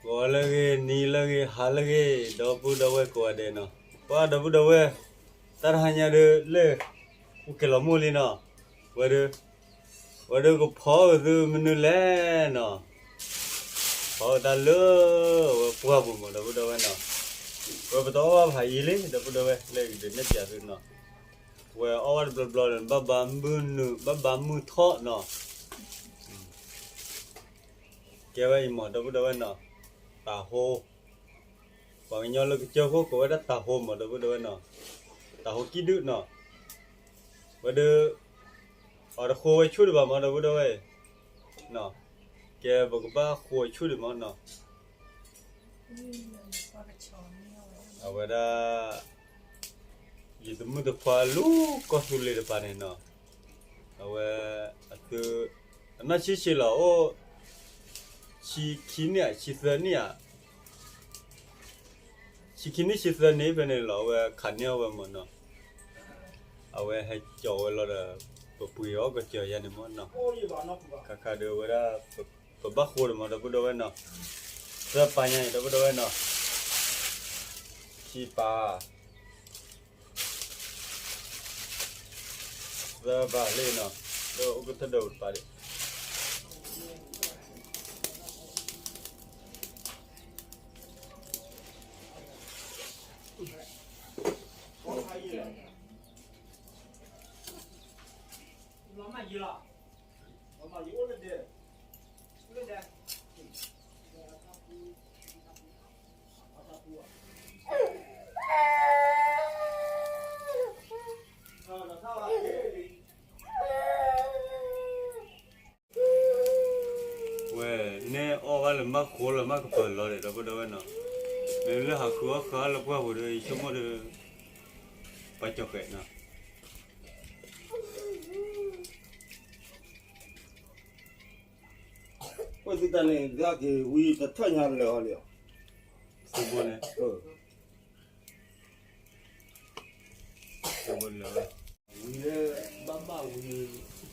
ဂီၤလၢအဂ့ၤ နံၤလၢအဂ့ၤ ဟါလၢအဂ့ၤ ဒီပုၢ်ဒီဝဲၢ်ကိးဂၤဒဲးနီၤ, ပှၤဒီပုၢ်ဒီဝဲၢ်, တၢ်တဟါညါဒီး လၢ အိၣ်ကဲၤလီၤမိၢ်လံနီၤ, ဝဲဒီး, ဝဲဒီးကဖီအီၣ်သုမနုၤလဲၣ်နီၤ, ဖီအီၣ်တၢ်လၢ အဝဲပှၢ်ပူၤမး ဒီပုၢ်ဒီဝဲၢ်နီၤ, ဝဲပတအီၣ်ဘၣ်ဖးယံာ်လံ ဒီပုၢ်ဒီဝဲၢ် လၢယကဒုးနဲၣ်ပၠးသုနီၤ, ဝဲအီၣ်ဘၣ်တဘျီဘျီန့ၣ် ဘၣ်ဘၣ်မုၢ်နုာ် ဘၣ်ဘၣ်မုၢ်ထီၣ်နီၤ ကဲဝဲအံၤမး ဒီပုၢ်ဒီဝဲၢ်နီၤ, တၤဟိ, ပှၤကညီလၢကစၢၢ်ခိၣ်ကိးဝဲဒၣ်တၤဟိမး ဒီပုၢ်ဒီဝဲၢ်နီၤ, တၤဟိကံၣ်ဒုၣ်နီၤ, ဝဲဒီး, အီၤတဃိဝဲဆူၣ်ဒံးဘၣ်မး ဒီပုၢ်ဒီဝဲၢ်, ကဲပကဘၣ်ဃိဆူၣ်ဒံးမးနီၤ အဝဲဒၣ် ယတမုၣ်တခွါလူၤကီၢ်သူလ့ၤတပၤန့ၣ်နီၤ, အဝဲ အသု အနီၢ်ဆံးဆံးလီၤ အိၣ် ဆံခံနံၣ်ဧါ ဆံသၢနံၣ်ဧါ, ဆံခံနံၣ်ဆံသၢနံၣ်ဖဲန့ၣ်လီၤ အဝဲခးန့ၢ်အီၣ်ဝဲမးနီၤ, အဝဲဟဲကၠီၤဝဲလီၤဒီး ပပှ့ၤအီၣ်ကစၢၤယါန့ၣ်မးနီၤ, ခါခါဒီးအဝဲဒၣ် ပဘၣ်ဃိဒီးမး ဒီပုၢ်ဒီဝဲၢ်နီၤ, သၢပၤညါအံၤ ဒီပုၢ်ဒီဝဲၢ်နီၤ, ခံပၤ သၢပၤလံနီၤ, ဒီးအိၣ်ကတၢၢ်ဒီးပတပၤဒံး, ဝဲ နဲအီၣ်ဘၣ်လၢမၢ်ဃိလၢ မၢ်ကပၢၤလီၤဒီး ဒီပုၢ်ဒီဝဲၢ်နီၤ, မ့ၢ်လၢဟးဃုအီၣ်ဃုအီၣ်လၢပှၢ်ပူၤဒီး ယဆိကမိၣ်ဒီး ပှၤကၠီၤဃဲးနီၤ ဝဲသုတၢ်န့ၣ် ဒၣ်က့ၤဝံတထၢၣ်ညါလၢာ်အီၤလံ, သုးဘိန့ၣ်, သုးဘိလၢာ်ဝဲ, ဝံလၢ ဘၣ်ဘၣ်ဝံ,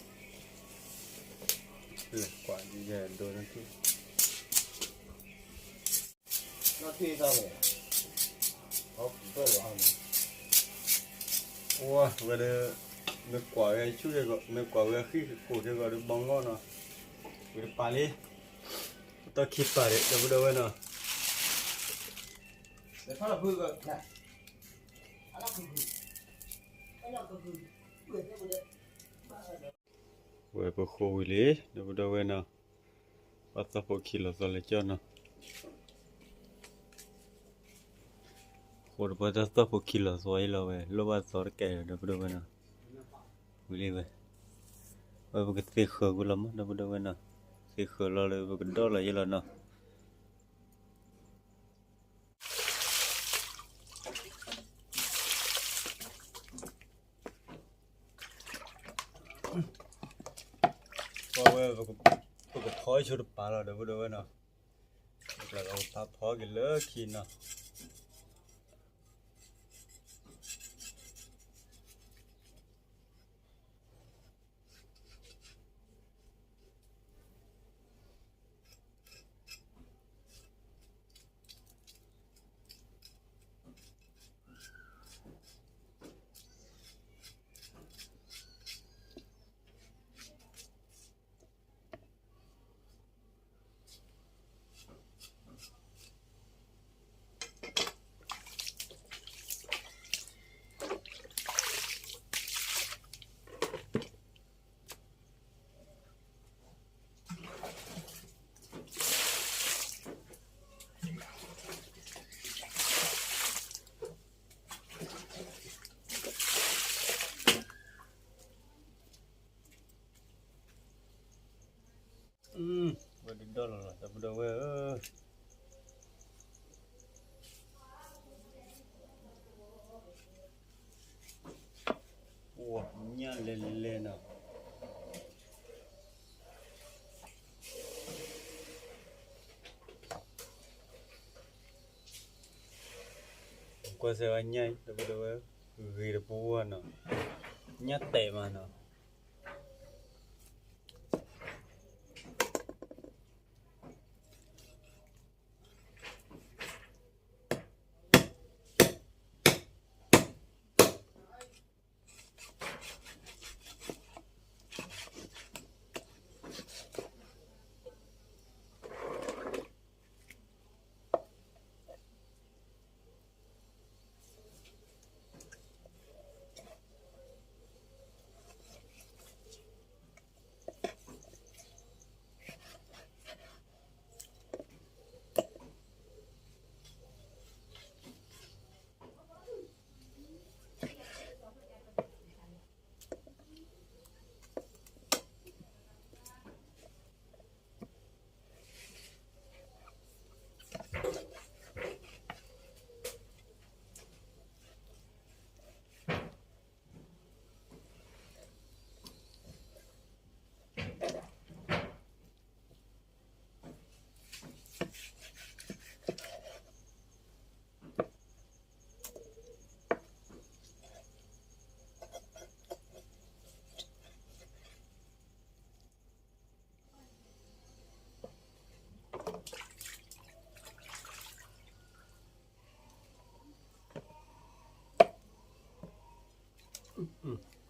လဲၤကွၢ်ဒ်ယဲၢ်ဒိၣ်န့ၣ်, နီၢ်ထံၣ်တၢ်န့ၣ်, အီၣ်ကတၢၢ်လီၤန့ၣ်, ဝဲဒီး, မ့ၢ်ကွၢ်ဝဲဆူၣ်ဂ့ၤဂီၤ မ့ၢ်ကွၢ်ဝဲအဃံၢ်ကကိးက့ၤဂီၤဒီးဘီငီၢ်နီၤ, ဝံတပၤလံ, ပတီၢ်ခံပၤဒီး ဒီပုၢ်ဒီဝဲၢ်နီၤ ဝဲပဃိဝံၤလံ ဒီပုၢ်ဒီဝဲၢ်နီၤ, ဘၣ်သီၣ်ဖိခံလီၤသီလၢကၠီနီၤ, ဃိတပှၢ်တၢ်သီၣ်ဖိခံလီၤသီအံၤလီၤဝဲ လိၣ်ဘၣ်သီတကဲဒီး ဒီပုၢ်ဒီဝဲၢ်နီၤ, ဝံၤလံဝဲ, ဝဲပကသ့ဃၢၤကွံာ်လီၤမး ဒီပုၢ်ဒီဝဲၢ်နီၤ, သ့ဃၢၤလီၤလၢပကဒီၣ်လီၤယဲလီၤနီၤ ပဝဲ, ပကဖီဆိတပၤလီၤ ဒီပုၢ်ဒီဝဲၢ်နီၤ, ပကဖီက့ၤလၢခံနီၤ ဝဲဒၣ်ဒီၣ်လီၤလီၤ ဒီပုၢ်ဒီဝဲၢ်ဧၢ, ပှၤညၣ်လဲၤလဲၤနီၤ, ကွၢ်စဲၤဝဲညၣ်အံၤ ဒီပုၢ်ဒီဝဲၢ်, ဂ့ၤတပူၤနီၤ, ညၣ်တဲာ်မးနီၤ.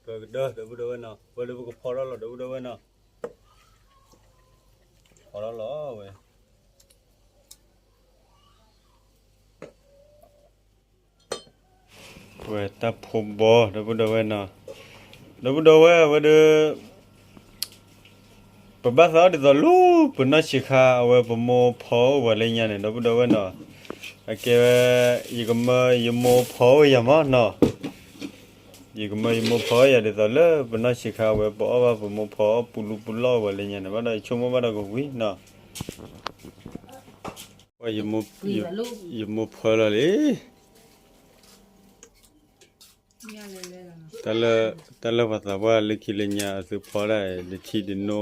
ကကဒၢ ဒီပုၢ်ဒီဝဲၢ်နီၤ, ဝဲဒၣ်ပကဖီထီၣ်လီၤ ဒီပုၢ်ဒီဝဲၢ်နီၤ, ဖီထီၣ်လီၤဝဲ ဝဲတၢ်ဖိဘီ ဒီပုၢ်ဒီဝဲၢ်နီၤ, ဒီပုၢ်ဒီဝဲၢ်ဝဲဒၣ် ပဘၣ်သးအီၣ်ဒ်သိးလၢ ပနီၢ်ဆံးခါ အဝဲပမိၢ်ဖီအိၣ်ပှၤလၢညါန့ၣ် ဒီပုၢ်ဒီဝဲၢ်နီၤ, အကဲဝဲ ယကမၢယမိၢ်ဖီအိၣ်ယၤမးနီၤ, ယကမၢယမိၢ်ဖီအိၣ်ယၤဒ်သိးလၢ ပနီၢ်ဆံးခါ အဝဲပအီၣ်ဘၣ်ပမိၢ်ဖီအိၣ်ပူၤလူၤပူၤလီၢ်အိၣ်ပှၤလၢညါန့ၣ် ဘၣ်ဒီးယဆိကမိၣ်ဘၣ်ဒီးကဝံၤနီၤ ယမိၢ်ဖီလီၤလံ, တၢ်လၢပှၤသးပှၢ်လၢခံလၢညါအသုဖီဒၣ် တထံၣ်တနိ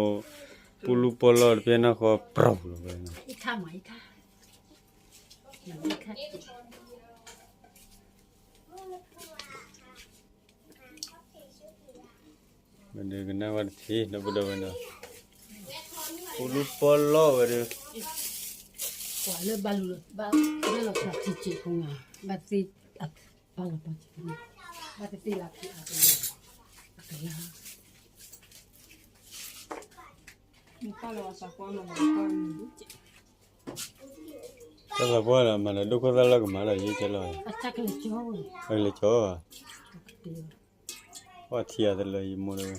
ပူၤလူၤပူၤလီၢ်တဖဲနီၢ်ဃီ ပြူၤလီၤဝဲ, မ့ၢ်ဒ်ကနၣ်ဝဲတထံၣ် ဒီပုၢ်ဒီဝဲၢ်နီၤ, ပူၤလူၤပူၤလီၢ်ဝဲဒၣ်, ပှၤလၢဘၣ်လူၤဘၣ်လီၤ ဘၣ်သ့ၣ် ပၢ်လီၤပှၤ, ဘၣ်သ့ၣ်သ့ၣ်လၢဖံးအါတလၢ, အကလါ, တၢ်သးပှၢ်လၢမၤလၢဒိၣ်ခိၣ်သၣ်လၢကမၤလၢယဲၢ်ကဲလီၤ, အကလဲၤကၠီ, ပှၢ်ထံအသလၢယမိၢ်ဒီး,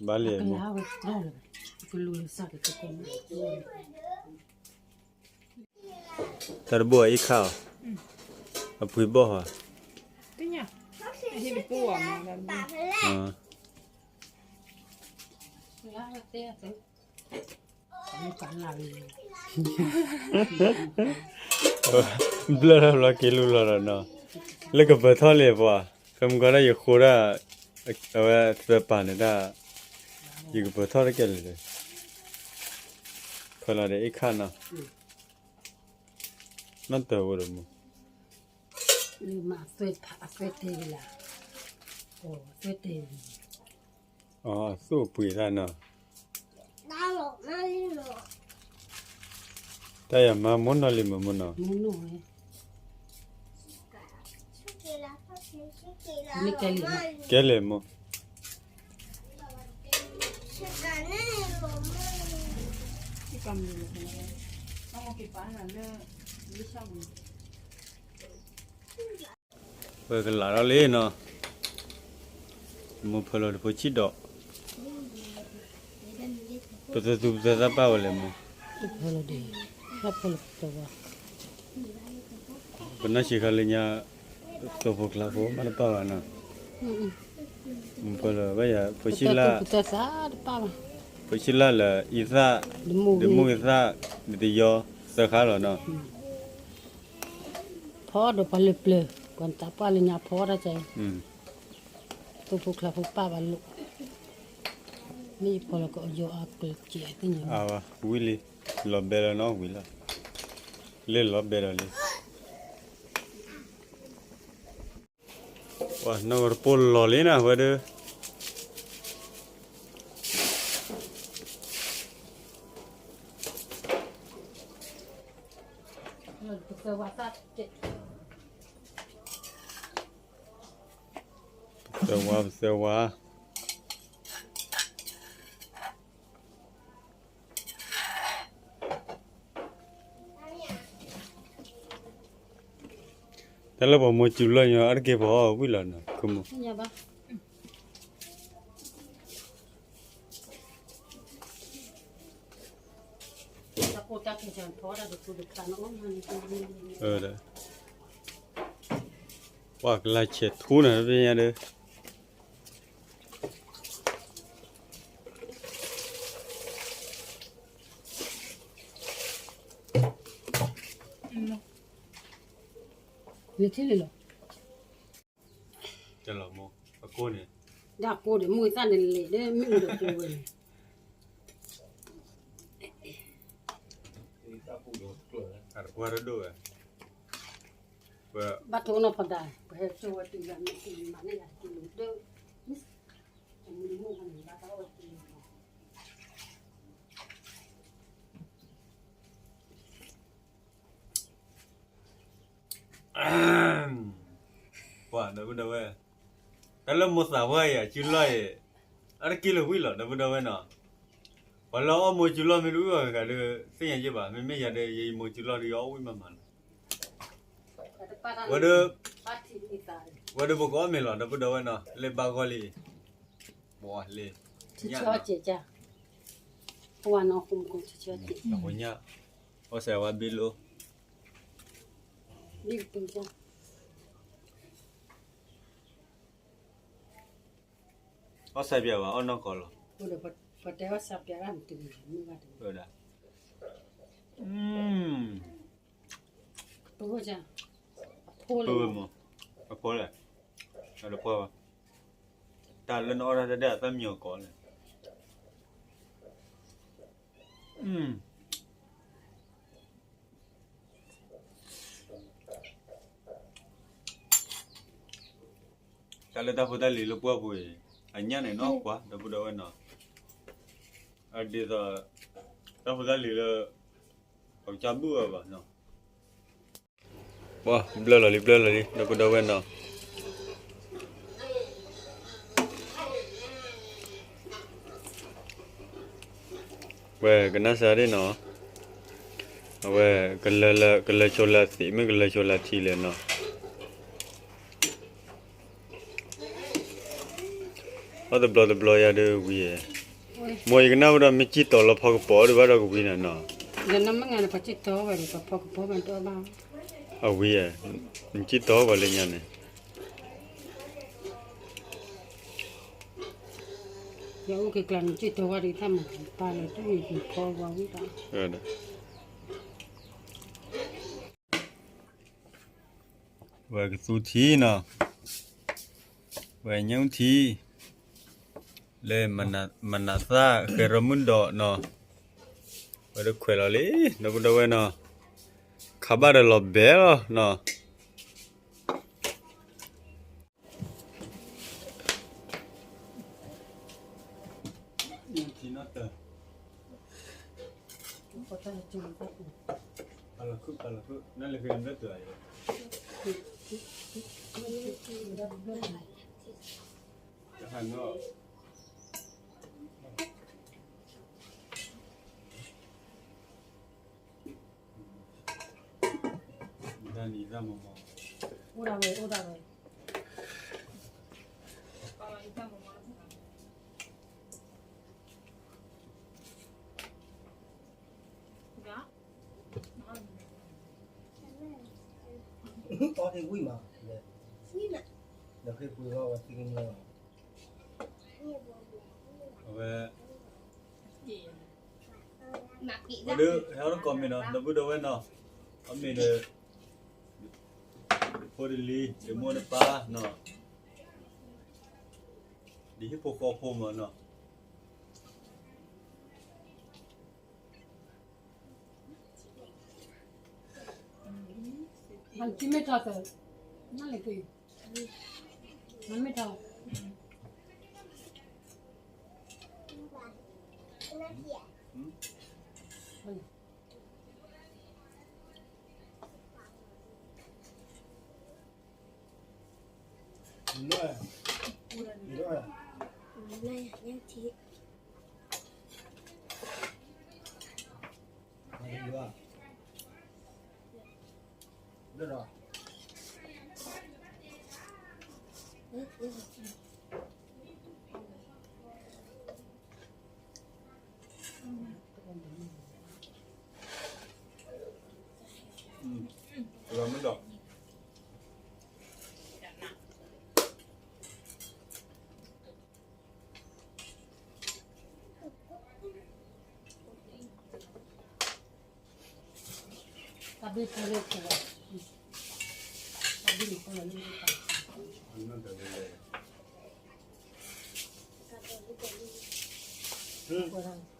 ဘၣ်လံ, တၢ်တဘိအအ့ၣ်ခၣ်အီၤ, အပှ့ၤဘီၣ်ဟီ, ဘျၢၣ်ထီၣ်ဘျီက့ၤလူလီၤဒီးနီၤ, လၢကပၢၤထီၣ်လံပှၤ, ကမုၢ်ကီၢ်ဒၣ်ယဃိဒၣ်, အဝဲသၢပာ်န့ၣ်ဒၣ်, ယကပၢၤထီၣ်တကဲလၢာ်, ဖၢလီၤဒီးအ့ၣ်ခၣ်နီၤ, နီၢ်တၢၤဝဲဒီးမ့ၢ် အသွဲၣ်တဲ, အသွဲၣ်တဲ, အသွဲၣ်ပှ့ၤတၢ်နီၤ, တၢ်ယၤမၤမိၢ်နီၢ်လံမ့ၢ်မိၢ်နီၤ, ကဲလံာ်မိၢ် ပကလးထီၣ်လံနီၤ, မိၢ်ဖၢလီၤတဖိဆံးဒီး, ပသသူပသသၣ်ပာ်ဝဲလဲၣ်မိၢ်, ပနီၢ်ဆံးခါလၢညါ, သိဖိကျါဖိမ့ၢ်တပာ်ဘၣ်နီၤ, မိၢ်ဖၢလီၤဘၣ်ယၤ, ဖိဆံးလၢ်, ဖိဆံးလၢ်လၢအံသၣ်, ဒမူဂ့ၤသၣ်, ဒတယီ, သၢခါလီၤနီၤ ဖီဒီးပှၤလၢပျၢၤ, ပှၤနသးပှၢ်လၢညါဖီတၢ်ကဲ, သိဖိကျါဖိပာ်ဘၣ်လိာ်, မ့ၢ်ယဖီလီၤကအီၤယီၤအါကျဲးသ့ၣ်ညါ, ဝံၤလံ, လီၤဘဲလီၤနီၤ ဝံၤလီၤ, လၢလီၤဘဲလီၤလံ, ပှၤနီၢ်ကတပိၢ်လီၤလံနီၤ ဝဲဒၣ် ပသၢဝါ ပသၢဝါ တၢ်လၢပှၤမိၢ်စူၤလီၢ်ညီ အါတက့ၢ်ပှၤအီၣ်ဝံၣ်လီၤနီၤ ခိၣ်မူ ပှၤကလါဆဲးထူန့ၣ် တပ့ၤညါဒီး ပသၢဝါ ပသၢဝါ နထံၣ်လံလီၤ, ကလီၤမိၢ်, အကိၢ်န့ၣ်, ဒၣ်ကိၢ်ဒီး မုၢ်သၣ်န့ၣ်လဲၤဒီး မုၢ်ဒီးကိၢ်ဝဲန့ၣ်, အတပှၢ်တဒိၣ်ဝဲ, ဘၣ်ထိနီၢ်ဖီဒါ, ပဟဲစိာ်ဝဲတုၤလၢမ့ၢ်တုၤမၤန့ၢ်ယၤတကံလိၤဒီး, အမုၢ်မုၢ်န့ၣ် ဘၣ်တၢ်အီၣ်ဝဲတုၤလီၤ. ပှၤဒီပုၢ်ဒီဝဲၢ်, တၢ်လၢမိၢ်သးပှၢ်အံၤ အစုလီၢ်အံၤ, အတက့ၢ်လၢဝံၤလီၤ ဒီပုၢ်ဒီဝဲၢ်နီၤ, ပှၤလၢအီၣ်မိၢ်စုလီၢ်မ့ၢ်တဝံၤဘၣ်ဂ့ၤဂ့ၤဒီး သ့ၣ်ညါယ့ၢ်ဘၣ်, မ့မ့ၢ်ယၤဒီး ယအံၤမိၢ်စုလီၢ်ဒီး ယအီၣ်ဝံၤမးမးလီၤ, ဝဲဒီး, ဝဲဒီးပကအီၣ်မ့ၤလီၤ ဒီပုၢ်ဒီဝဲၢ်နီၤ, လၢဘၣ်ဂီၢ်လံ, ပှၤလံ, ဆၢဆၢအီၣ်စဲး, ပှၤနီၤ, ဆၢဆၢအီၣ်စဲး, ညၣ်, အီၣ်စဲးဝဲဘ့ၣ်လိ, ဘ့ၣ်ပူၤ အီၣ်စၢ်ပၠးဘၣ် အီၣ်နီၢ်ကီၢ်လီၤ, ပတဲအီၣ်စၢ်ပၠးဒၣ်မတၤ, အဖိလဲၣ်, အတပှၢ်ဘၣ်, တၢ်လၢနအီၣ်တၢ်တဒၣ်အသၣ်မံညီၤကီးလဲၣ်. တၢ်လၢတၢ်ဖိတၢ်လံၤလၢပှၢ်ပူၤအံၤ, အညၣ်န့ၣ်နီၢ်ကွၢ် ဒီပုၢ်ဒီဝဲၢ်နီၤ, အဒ်သိး တၢ်ဖိတၢ်လံၤလၢ ပကစၢ်ဘူၣ်အီၤဘၣ်နီၤ, ပှၤဘျၢလီၤလံ ဘျၢလီၤလံ ဒီပုၢ်ဒီဝဲၢ်နီၤ. ဝဲကနၣ်စၢ်ဒ်နီၤ, အဝဲ ကလၢလၢ ကလၢဆိလၢသံး မ့ၢ်ကလၢဆိလၢထံလဲၣ်နီၤ. အီၣ်တဘျီတဘျီယၤဒီးဝံၤ, မ်ယကနၣ်ဝဲဒီး မ့ၢ်စံၣ်တီၤလီၤဖီကပီၤဒီး ဘၣ်ဒီးကဝံၤနၤနီၤ, ယနမ့ၢ်ငါန့ၣ် ပစံၣ်တီၤဝဲဒီး ပဖီကပီၤမးတအီၣ်ဘၣ်, အဝံၤဧါ, နစံၣ်တီၤဝဲလၢညါန့ၣ် ယအိၣ်က့ၤကျါန့ၣ် စံၣ်တီၤဝဲဒ်တၢ်မၤပာ်လီၤ တူၢ်ယံၤက့ၤဖီဝဲဝံၤဒီး ဝဲကသူထံနီၤ, ဝဲညၣ်အူထံ, လၢမနၤသၣ်ဃဲၤရီမုၢ်ဒီးနီၤ, ဝဲဒၣ်ခွဲးလီၤလံ ဒီပုၢ်ဒီဝဲၢ်နီၤ, ခးဘၣ်ဒီးလီၤဘဲလီၤနီၤ. အဝဲ အဒုး ဟဲအီၣ်တကိးမ့ၤနီၤ ဒီပုၢ်ဒီဝဲၢ်နီၤ, အီၣ်မ့ၤဒီး ဖိတလံၤ ယမိၢ်တပၢ်နီၤ, ဒ်ဟံၣ်ဖိဃီဖိမးနီၤ. မ့ၢ်ထီၣ်, မ့ၢ်ထီၣ်.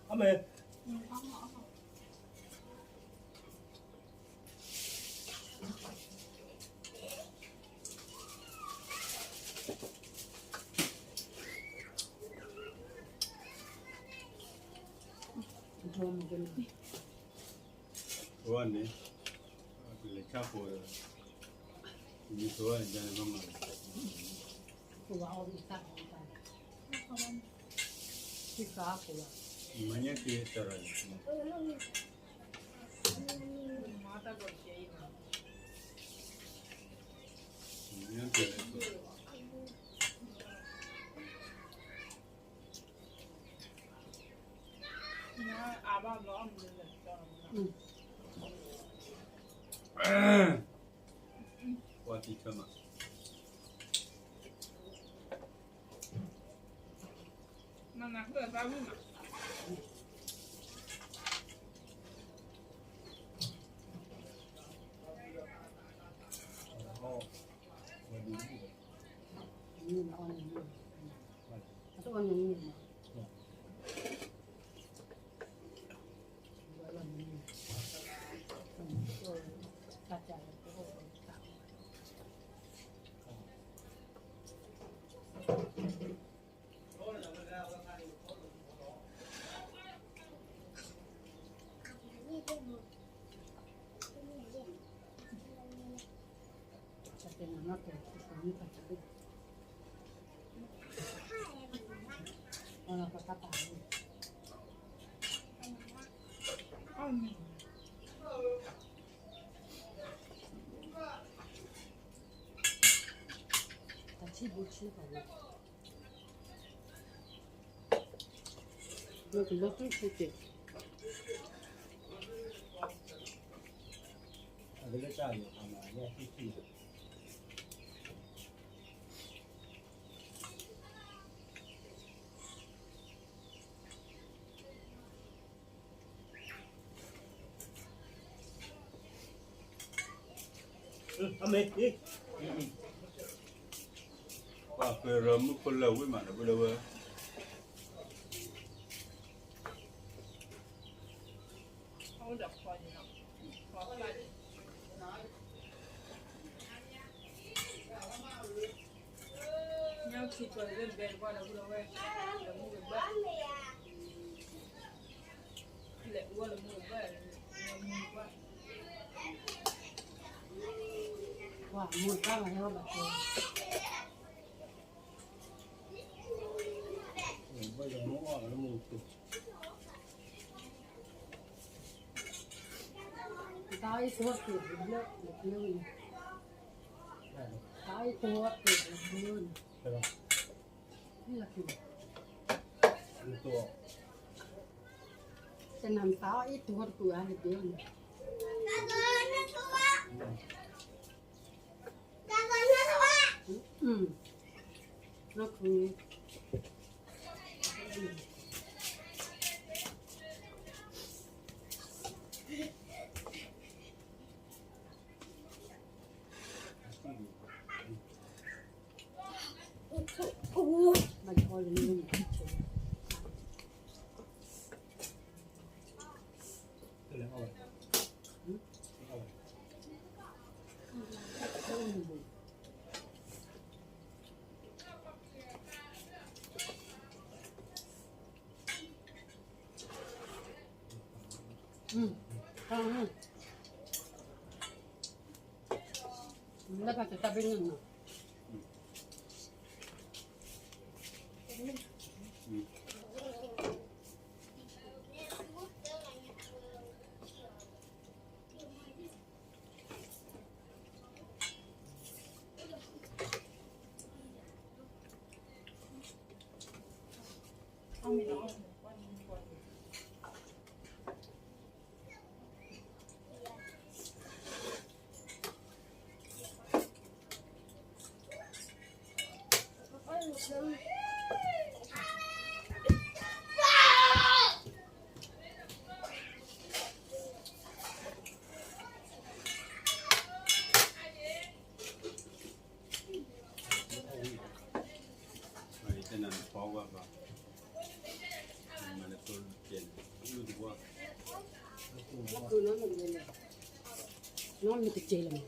အမဲာ် အဝဲန့ၣ် ပလဲၤဆါဃိးဒီး ယဆိဝဲန့ၣ် ယၤန့ၣ်မၤမၤလီၤ မၤညါက့ၤစရၢ် ပှၤတံၤဆၢမး မၤနၤကျၢၢ်သးဝံၣ်မး တၢ်ဆံၣ်ဘိဆံၣ်ပှၤလၢ လၢကလီၤတူၢ်ဆူၣ်က့ၤ အကလၢတၢ်လီၤအမၤလၢဆံၣ်ဆံၣ် ပှၤကရၢမုၢ်ခိၣ်လၢာ်ဝံၣ်မးဒီး ပလၢဝဲ ပှၤမူတၢ်မၤဟဲဘၣ်ကီ တၢ်အံၤတဝီတက့ၢ်ဘျၢလၢန့ၣ်, တၢ်အံၤတဝီတက့ၢ်ဘျၢန့ၣ်, တနၤတၢ်အံၤတဝီတက့ၢ်အါလၢဘျၢန့ၣ် လၢပှၤတတၢ်ဘ့ၣ်န့ၣ်နီၤ Thank you. နီၢ်မ့ၢ်တက့လီၤမး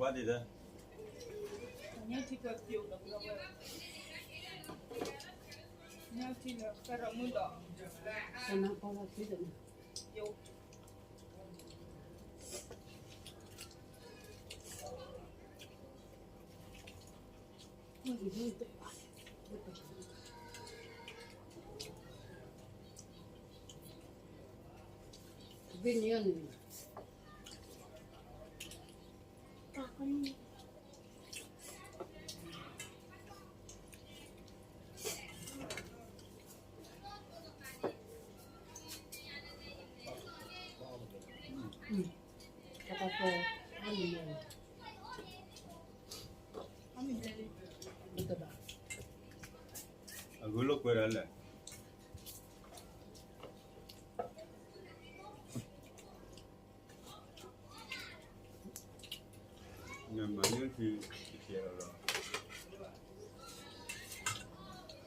ဝါဒ်ဒီး အဂုာ်လိာ်ကွဲဒီးလဲၣ် နမၤန့ၢ်ထံတကဲလီၤလီၤ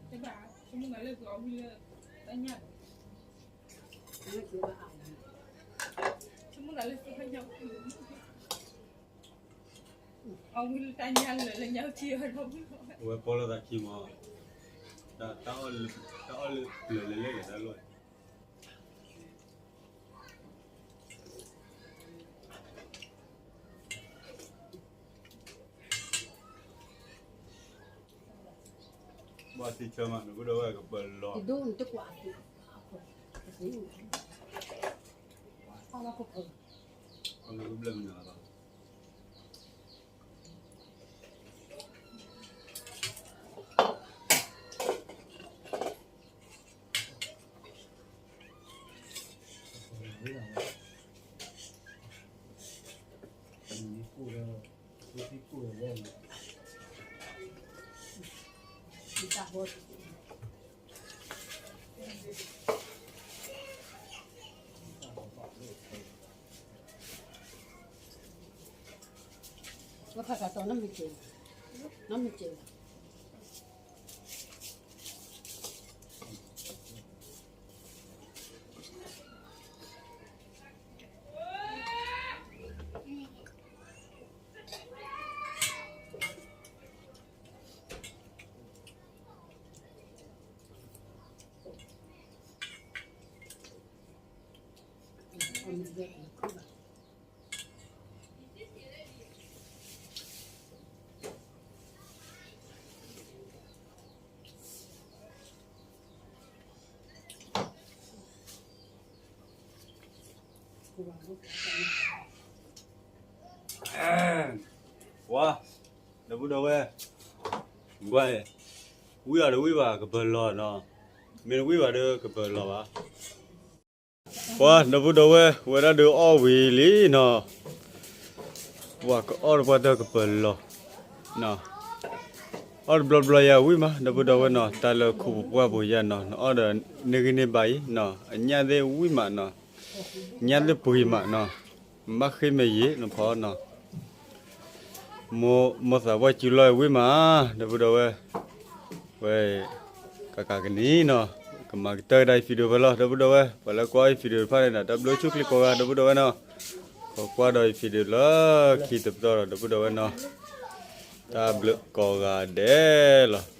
တဘၣ် ဆိကမိၣ်လၢသူအီၣ်ဝံၤလၢတၢ်ညၣ် ဆိကမိၣ်လၢသူတၢ်ညၣ် အီၣ်ဝံၤလၢတၢ်ညၣ်လၢာ်လၢညါထံအီၤဒီး အဝဲပီလီၤသးခံမး တၢ်အီၣ်လၢပျၢၤလဲၤလဲၤလဲၤတၢ်လီၢ် ဘၣ်သံဆၢမး နကဒိၣ်ဝဲကပၢၤလီၤ ဝဲဖးကးတီၤ နီၢ်မ့ၢ်က့ၤ နီၢ်မ့ၢ်က့ၤ ဝါ ဒီပုၢ်ဒီဝဲၢ် ကွၢ် ဝံၣ်အီၤတဝံၣ်ဘၣ်ကပၢၤလီၤနီၤ, မ့ၢ်တဝံၣ်ဘၣ်ဒီးကပၢၤလီၤဘၣ်. ပှၤဒီပုၢ်ဒီဝဲၢ် ဝဲဒၣ်ဒုးအီၣ်ဝံၤလံနီၤ, ပှၤကအီၣ်တပှၢ်တၢၢ်ကပၢၤလီၤ, အီၣ်တဘျီဘျီယၤဝံၣ်မး ဒီပုၢ်ဒီဝဲၢ်နီၤ, တၢ်လၢခိပှၢ်ပူၤယၤနီၤ နအီၣ်ဒီးန့ၢ်ဂံၢ်န့ၢ်ဘါအံၤနီၤ အညၣ်သ့ၣ်ဝံၣ်မးနီၤ, ညၣ်သ့ၣ်ပှံၤမးနီၤ, ဘၣ်ဃ့မဲာ်ယံၤနဖီနီၤ မိၢ်သးပှၢ်စုလီၢ်ဝံၣ်မး ဒီပုၢ်ဒီဝဲၢ်, ဝဲ ကကးကနံၤနီၤ, ကမၤကတၢၢ်ကဒါအံၤ video ဖဲလီၤ ဒီပုၢ်ဒီဝဲၢ်, ပှၤလၢကွၢ်အံၤ video တဖၣ်န့ၣ်ဒီး တၢ်ဘျုးဆူၣ်ချ့ကိးဂၤ ဒီပုၢ်ဒီဝဲၢ်နီၤ, ပ ကွၢ်ဒီးယဖံးဒုးလၢခံတပတီၢ်ဒီး ဒီပုၢ်ဒီဝဲၢ်နီၤ, တၢ်ဘျုးကိးဂၤဒဲးလီၤ.